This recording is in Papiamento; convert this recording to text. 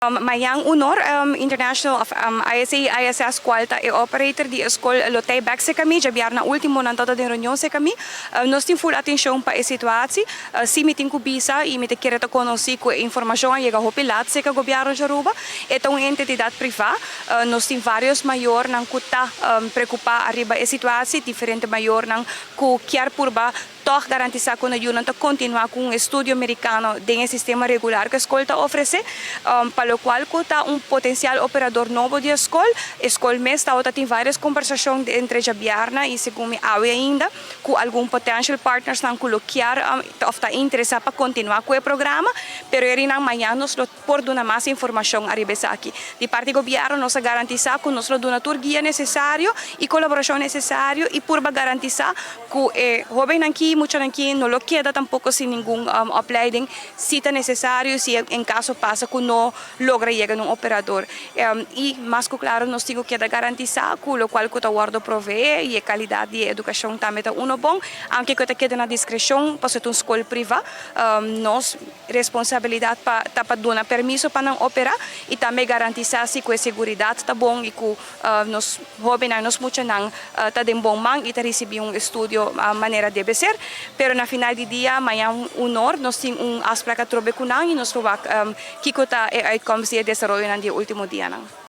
Mañan 1 or, International of ISA ISS, cual ta e operator di scol, lo tey back serca mi. Diabierna ultimo nan tabata den reunion serca mi. Nos tin full atencion pa e situatie. Si mi tin cu bisa y mi ta kere ta conoci cu informacion a yega hopi laat serca gobierno di Aruba. E ta un entidad priva. Nos tin varios mayornan cu ta preocupa ariba e situatie, diferente mayornan cu kier purba toch garantisa cu nan ta continua cu un estudio Americano den sistema regular cu e scol ta ofrece, pa lo cual cu ta un potencial operador nobo di scol. E scol mes ta tin varios conversacion entre diabierna y segun mi awe ainda cu algun potential partners nan cu lo kier of ta interesa pa continua cu e programa, pero einan mañan nos lo por duna mas informacion ariba esaki. Di parti gobierno, nos ta garantisa cu nos lo duna tur guia necesario y colaboracion necesario y por garantisa cu e hobennan aki, muchanan aki, no lo keda tampoco sin ningun opleiding, si ta necesario, si en caso pasa cu no logra yega na un operador. Y mas cu claro, nos tin cu garantisa cu lo cual cu ta wordo provee y e calidad di educacion tambe ta uno bon, aunke cu ta keda na discrecion, pa un scol priva, nos responsabilidad pa ta pa duna permiso pa nan opera y tambe garantisa si cu e seguridad ta bon y cu nos hobennan, nos muchanan ta den bon man y ta ricibi un estudio manera debe ser. Pero na final di dia, mañan 1 or, nos tin un afspraak atrobe cu nan y nos lo wak kico ta e uitkomst di desaroyo den ultimo dianan.